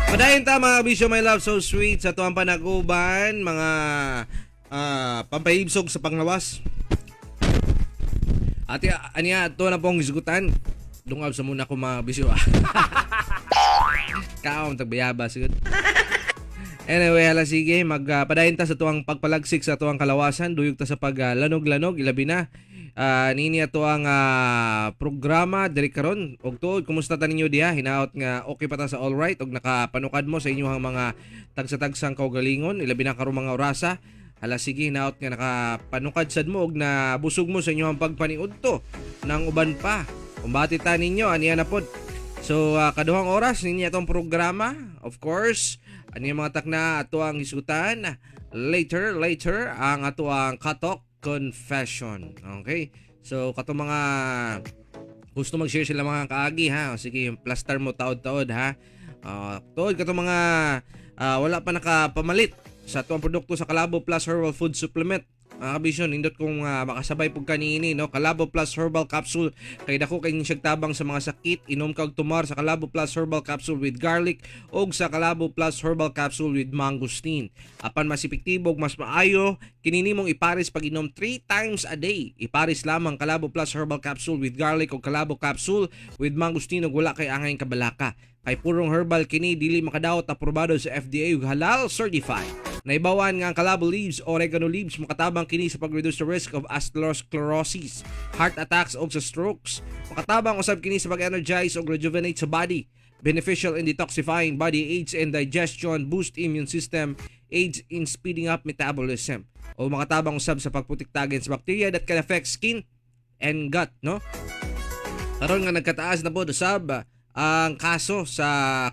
Padayon ta, mga bisyo, my love, so sweet, sa tuwang panaguban, mga pampahibsog sa panglawas. Ate, aniya, ito na pong hisgutan. Dungab sa muna ko, mga bisyo. Kaom, tagbayaba, sigud. Anyway, hala sige, magpadayon ta sa tuwang pagpalagsik sa tuwang kalawasan, duyog ta sa paglanog-lanog, ilabi na nini ato ang programa diri karon. Og tuod, kumusta ta ninyo diha? Hinaot nga okay pa ta sa all right og nakapanukad mo sa inyong mga tagsa-tagsang kaugalingon, ilabi na karong mga orasa. Hala sige, hinaot nga nakapanukad sad mo og nabusog mo sa inyong pagpaniudto ng uban pa. Kumbati ta ninyo aniya na pod. So kaduhang oras ninyo atong programa. Of course, ani mga takna ato ang hisgutan later later, ang ato ang Katok Confession. Okay? So kato mga gusto mag-share sila mga kaagi ha. O, sige, yung plaster mo taod-taod ha. Tuod kato mga wala pa nakapamalit sa atuang produkto sa Kalabo Plus Herbal Food Supplement. Mga kabisyon, nindot kung makasabay pug kanini, no? Kalabo Plus Herbal Capsule, kay dako kay siyang tabang sa mga sakit. Inom kag tumar sa Kalabo Plus Herbal Capsule with garlic og sa Kalabo Plus Herbal Capsule with mangosteen. Apan mas epektibo ug mas maayo kini nimong ipares pag inom 3 times a day. Ipares lamang Kalabo Plus Herbal Capsule with garlic o Kalabo Capsule with mangosteen ug wala kay angay kabalaka. Kay purong herbal kini, dili makadaot, aprobado sa FDA ug halal certified. Naibawan nga ang Kalabo leaves, oregano leaves, makatabang kini sa pag-reduce the risk of atherosclerosis, heart attacks o sa strokes. Makatabang usab kini sa pag-energize o rejuvenate sa body. Beneficial in detoxifying body, aids in digestion, boost immune system, aids in speeding up metabolism. O makatabang usab sa pagprotekta against bacteria that can affect skin and gut, no? Karon nga nagkataas na po usab ang kaso sa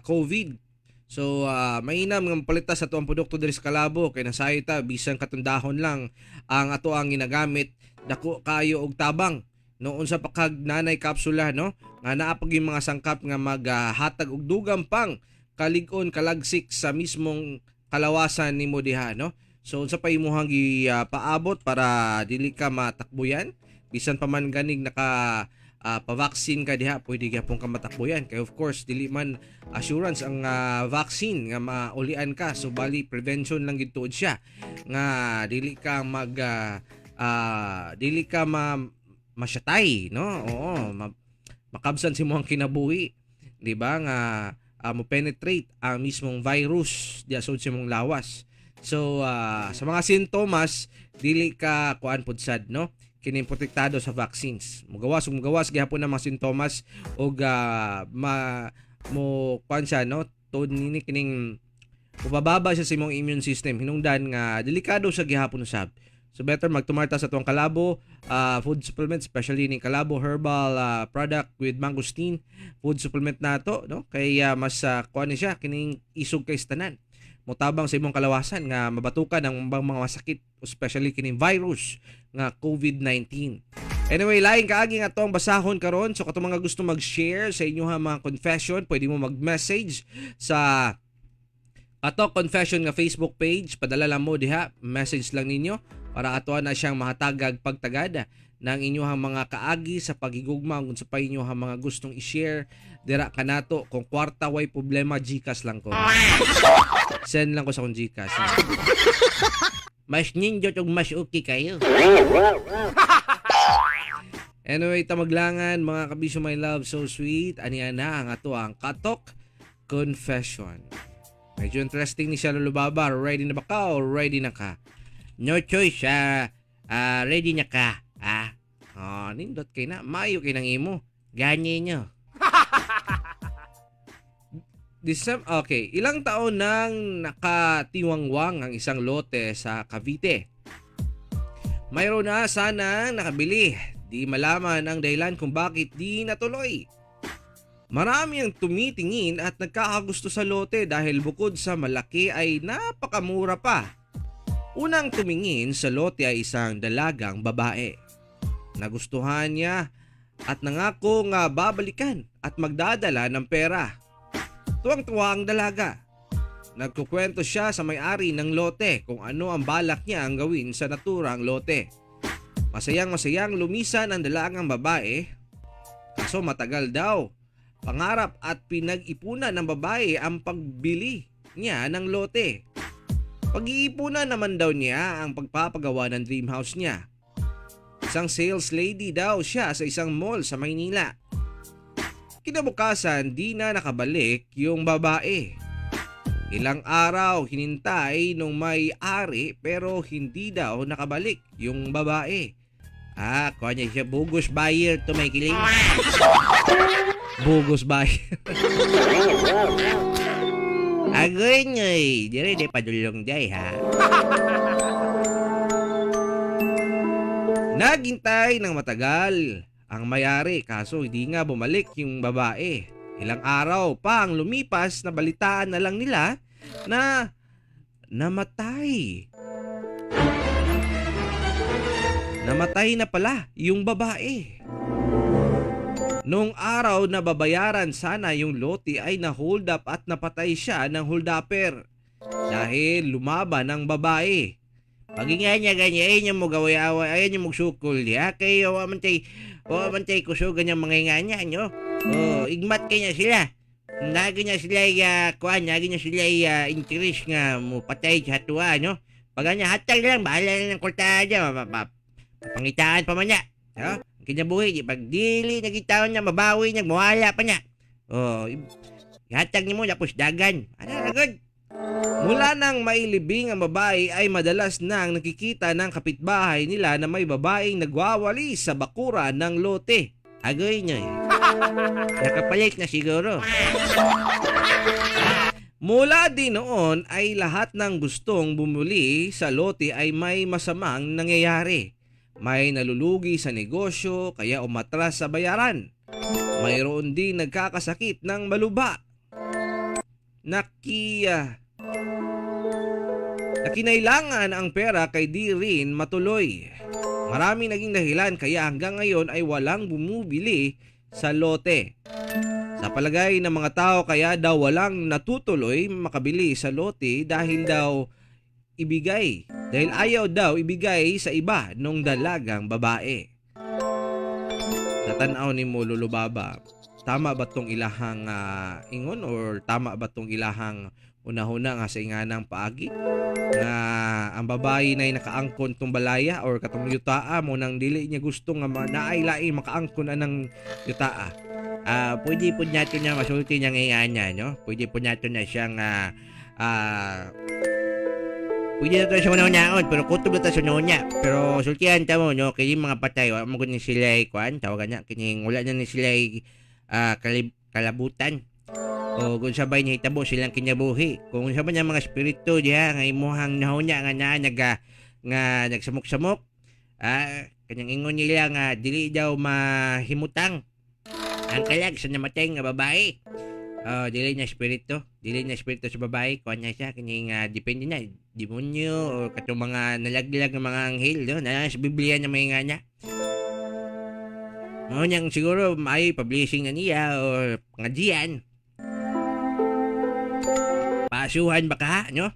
COVID. So mainam nga mapalita sa atuang produkto diri sa Kalabo kay nasayo ta bisan katundahon lang ang ato ang ginagamit, dako kayo og tabang, no? Unsa pa kag nanay kapsula, no, nga naa pag yung mga sangkap nga maghatag og dugang pang kalig-on, kalagsik sa mismong kalawasan nimo diha, no? So unsa pa imuhang gi paabot para dili ka matakbuyan? Bisan pa man ganig naka pa-vaccine ka diha, pwede gyapon ka matakbuyan kay of course dili man assurance ang vaccine nga maulian ka. So bali prevention lang gid tuod siya nga dili ka mag dili ka ma masyatay, no? Oo, makabsan si mo ang kinabuhi, di ba, nga mo penetrate ang mismong virus diya sa imong lawas. So sa mga sintomas dili ka kuan pud sad, no? Kini protektado sa vaccines. Mugawas ug mugawas gihapon ang mga sintomas ug ma mo kuan siya, no? Tuod nini kining mupababa siya sa imong immune system, hinungdan nga delikado sa gihapon usab. So better magtumarta sa tuwang Kalabo food supplement, especially ni Kalabo herbal product with mangosteen food supplement nato, no? Kay mas kuan ni siya kining isog kay tanan, motabang sa imong kalawasan nga mabatukan ang mga masakit, especially kining virus nga COVID-19. Anyway, laing kaagi nga atong basahon karon. So katong mga gusto mag-share sa inyong mga confession, pwede mo mag-message sa Katok Confession nga Facebook page. Padala lang mo diha, message lang ninyo para ato na siyang mahatagag pagtagad ng inyong mga kaagi sa pagigugma kung sa pa inyong mga gustong i-share dira kanato. Kung kwarta way problema, GCash lang ko. Send lang ko sa akong GCash. Mas nindot ug mas okay kayo. Anyway, tamaglangan, mga kabisyo, my love, so sweet. Aniya na ang ato ang Katok Confession. Medyo interesting ni siya, Lolo Baba. Ready na ba ka o ready na ka? No choice, ready na ka. Ah, oh, nindot kay na. Mayo kay nang imo. Gani nyo. December, okay, ilang taon nang nakatiwangwang ang isang lote sa Cavite. Mayroon na sanang nakabili. Di malaman ang dahilan kung bakit di natuloy. Marami ang tumitingin at nagkakagusto sa lote dahil bukod sa malaki ay napakamura pa. Unang tumingin sa lote ay isang dalagang babae. Nagustuhan niya at nangako nga babalikan at magdadala ng pera. Tuwang-tuwa ang dalaga. Nagkukwento siya sa may-ari ng lote kung ano ang balak niya ang gawin sa naturang lote. Masayang masayang lumisan ang dalagang babae, kaso matagal daw Pangarap at pinag-ipunan ng babae ang pagbili niya ng lote. Pag-iipunan naman daw niya ang pagpapagawa ng dream house niya. Isang sales lady daw siya sa isang mall sa Maynila. Kinabukasan, di na nakabalik yung babae. Ilang araw hinintay nung may-ari pero hindi daw nakabalik yung babae. Ah, kuha niya siya, bogus buyer to, may kiling. Bogus buyer. Agoy nyoy, dire di padulong day ha. Naghintay ng matagal ang may-ari kaso hindi nga bumalik yung babae. Ilang araw pa ang lumipas na balitaan na lang nila na namatay. Namatay na pala yung babae. Noong araw na babayaran sana yung lote ay na-hold up at napatay siya ng hold-upper dahil lumaban ang babae. Pag nga niya ganyan, ay niya mo gaway-away, ay niya magsukol diha. Kay wa man tay kusugan niya mga nga niya, no? Oh, igmat kay niya sila. Nagi niya sila kuan, nagi niya sila interest nga mo patay sa tuwa, no? Pag niya hatag lang, bahala na ng kwarta niya, pangitaan pa man niya. No? Ang kinabuhi, di pag dili nagitaon niya, mabawi niya, mawala pa niya. Oh, ihatag niyo mo, tapos dagan. Ano na good? Mula nang mailibing ang babae ay madalas nang nakikita ng kapitbahay nila na may babaeng nagwawali sa bakura ng lote. Agoy nyo eh. Nakapalit na siguro. Mula din noon ay lahat ng gustong bumuli sa lote ay may masamang nangyayari. May nalulugi sa negosyo kaya umatras sa bayaran. Mayroon din nagkakasakit ng maluba. Nakinailangan ang pera kay di rin matuloy. Maraming naging dahilan kaya hanggang ngayon ay walang bumubili sa lote. Sa palagay ng mga tao, kaya daw walang natutuloy makabili sa lote dahil daw ibigay. Dahil ayaw daw ibigay sa iba nung dalagang babae. Sa tan-aw ni mo, Lolo Baba, tama ba tong ilahang ingon or tama ba tong ilahang unahuna nga sa inganang paagi? Nga ang babae na nakaangkon tong balaya or katong yutaa mo nang dili niya gusto nga naay lain makaangkon anang yutaa. Pwede po nato na masulti niya ngayon niya, no? Pwede po nato na siyang pwede na siya una-unaon, pero kutob na ta sa niya. Pero sultihan ta mo, no? Kaya yung mga patay, wala mo ni sila kuan, tawagan niya, kining wala na ni sila kalabutan. O kung sabay niya hitabo silang kinabuhi. Kung sabay niya mga espiritu diha nga imuhang nahunya nga naa nga nagsamok-samok, kanyang ingon nila nga dili daw mahimutang ang kalag sa namatay nga babae. Oh, dili na espiritu, dili na espiritu sa babae, kuan niya siya kining depende na demonyo o katong mga nalaglag nga mga anghel, no? Na sa Biblia na may nga niya. Mao niyang siguro may publishing na niya or pangajian. Pasuhan ba ka, no?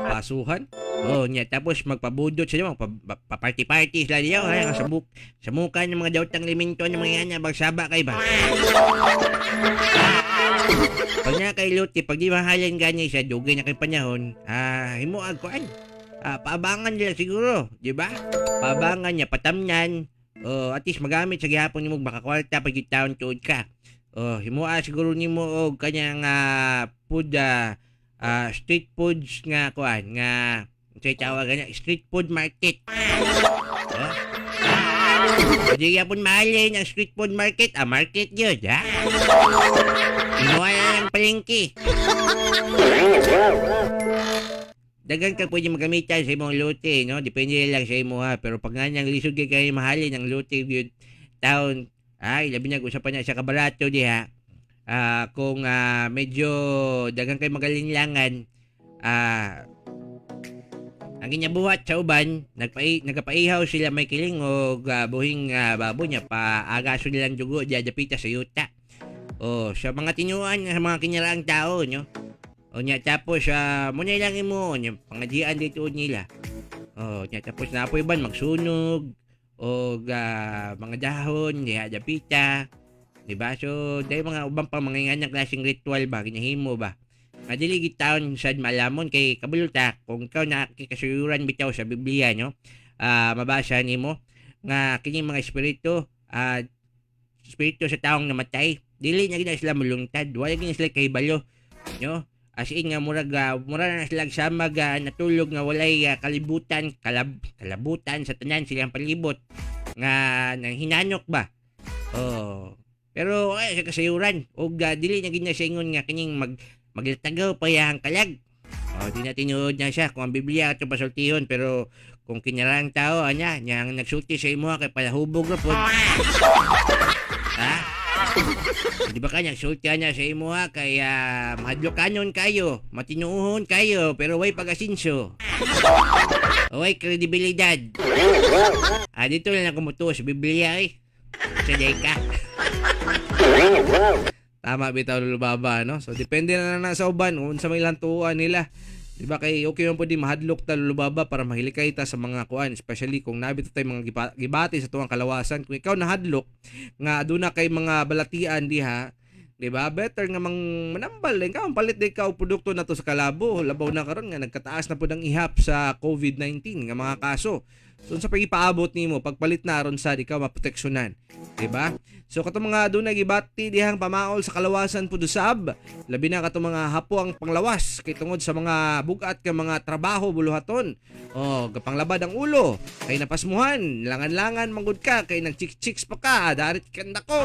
Pasuhan? Oh, niya tapos magpabudot sila, magpa-party-party sila diyo, ay ang sabuk samukan ng mga daotang limento ng mga yan, bagsaba kay ba. Pag na kay Luti, pag di mahalan gani siya, dugay na kay panahon, himuag kuan. Paabangan nila siguro, di ba? Paabangan niya, patamnan. Oh, at least magamit sa gihapon nimo makakwarta pag taon tuod ka. Oh, himua siguro nimo og kanyang food street foods nga kuan nga unsay tawag niya, street food market. Oh. Di gyapon mahalin ang street food market, market yun, ha? Himua na lang palengke. Dagan ka pwede magamitan sa imong lote, no? Depende lang sa imo ha. Pero pag nga niyang lisod kay kayo mahalin ang lote yun, taon, ay, labi na usapan niya sa kabarato diha. Kung medyo dagan kay magalinlangan, ang ginabuhat sa uban, nagpaihaw sila may kiling og buhing babo niya, paagaso nilang dugo diya dapita sa yuta. O, sa mga tinuan, sa mga kinaraang tao, no? O niya, tapos, muna lang imo, niya, pangajian dito nila. O, niya, tapos na apoy ban, magsunog, o mga dahon, diha dapita. Di ba? So dahil mga ubang pa mga inganang klaseng ritual ba ginahimo ba. Nga dili gitawon sad malamon kay kabalo ta kung ikaw nakikasuyuran bitaw sa Biblia, no? Mabasa nimo nga kining mga espiritu, espiritu sa taong namatay, dili na gid sila mulungtad, wala gid sila kahibalo, no? As in nga murag mura na sila samag natulog nga walay kalibutan, kalabutan sa tanan silang palibot nga nang hinanok ba. Oh. Pero ay sa kasayuran og dili na gid na siya ingon nga kining maglatagaw pa yang kalag. Oh, di na tinuod na siya kung ang Biblia ato pasultihon, pero kung kinarang tao anya nyang nagsulti sa imo kay palahubog ra pod. Ha? Di ba ka nagsulti niya sa imo ha kay mahadlokanon kayo, matinuohon kayo, pero way pag-asinso. Way kredibilidad. Dito na lang kumutuo sa Biblia eh. Sa ka. Tama bitaw, Lolo Baba, no? So depende na lang na sa uban kung unsa may ilang tuoan nila. Di ba kay okay man pud mahadlok ta, Lolo Baba, para mahilikay ta sa mga kuan, especially kung nabito tay mga gibati sa tuang kalawasan. Kung ikaw nahadlok nga aduna kay mga balatian diha, di ba? Better nga mang manambal din ka, palit din ka og produkto na to sa Kalabo. Labaw na karon nga nagkataas na pud ang ihap sa COVID-19 nga mga kaso. So unsa pa ipaabot nimo pagpalit na aron sa ikaw maproteksyonan, di ba? So katong mga adunay gibati dihang pamaol sa kalawasan pud usab, labi na katong mga hapo ang panglawas kay tungod sa mga bugat ka mga trabaho buluhaton. Oh, gapanglabad ang ulo, kay napasmuhan, langan-langan manggod ka kay nagchik-chicks pa ka, darit kanda ko.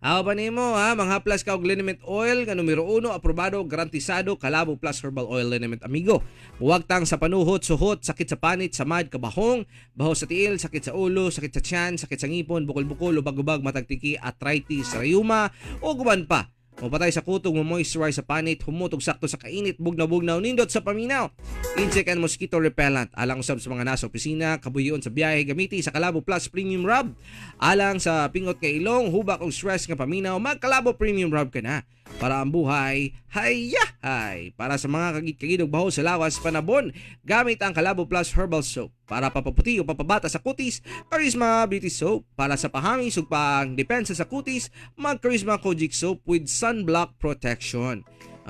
Aw pa nimo ha, manghaplas ka og liniment oil nga numero 1 aprobado, garantisado, Kalabo Plus Herbal Oil Liniment Amigo. Huwag tang sa panuhot, suhot, sakit sa panit, samad, kabahong, baho sa tiil, sakit sa ulo, sakit sa tiyan, sakit sa ngipon, bukol-bukol, lubag-lubag, matagtiki, arthritis, rayuma, o guban pa. Mopatay sa kutog, mo moisturize sa panit, humot og sakto sa kainit, bugnaw-bugnaw, nindot sa paminaw. Insect and mosquito repellent. Alang usab sa mga nasa opisina, kabuyon sa biyahe, gamiti sa Kalabo Plus Premium Rub. Alang sa pingot nga ilong, hubak og stress nga paminaw, magkalabo Premium Rub ka na. Para ang buhay, hayahay. Para sa mga kagid-kagid og baho sa lawas panabon, gamit ang Kalabo Plus Herbal Soap. Para papaputi o papabata sa kutis, Charisma Beauty Soap. Para sa pahangis ug pang depensa sa kutis, mag Charisma Kojic Soap with sunblock protection.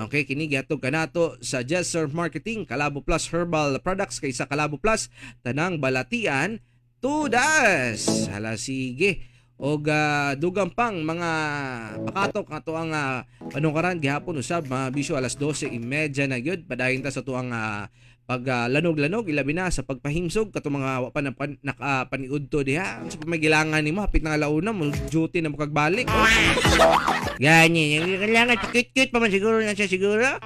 Okay, kini gihatod kanato sa Jesser Marketing, Kalabo Plus Herbal Products kaysa Kalabo Plus tanang balatian tudas. Hala sige. Og dugang pang mga pakatok ato ang panungkaran gihapon usab mga bisyo, alas 12:30 na gyud. Padayon ta sa tuang paglanog-lanog, ilabi na sa pagpahimsog katong mga wa pa na nakapaniudto diha sa pamagilangan nimo hapit na alauna mo duty na mo kagbalik, oh. Gani, kailangan cute-cute pa man siguro na siya siguro.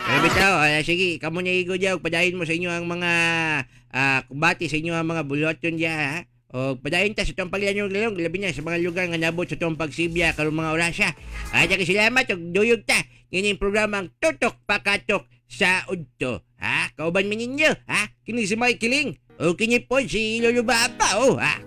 Pero bitaw, sige, kamo niya igo diya, padayon mo sa inyo ang mga kumbati sa inyo ang mga buloton diya, ha? O padayon ta sa itong paglanog-lanog, labi na sa mga lugar nga nabot sa itong pagsibya karong mga orasya. Ay, salamat, ug duyog ta. Ngini ang programang Tutok Pakatok sa Udto. Ha? Kauban mi ninyo, ha? Kini si Mike Kiling. O kini po si Lolo Baba, oh, ha?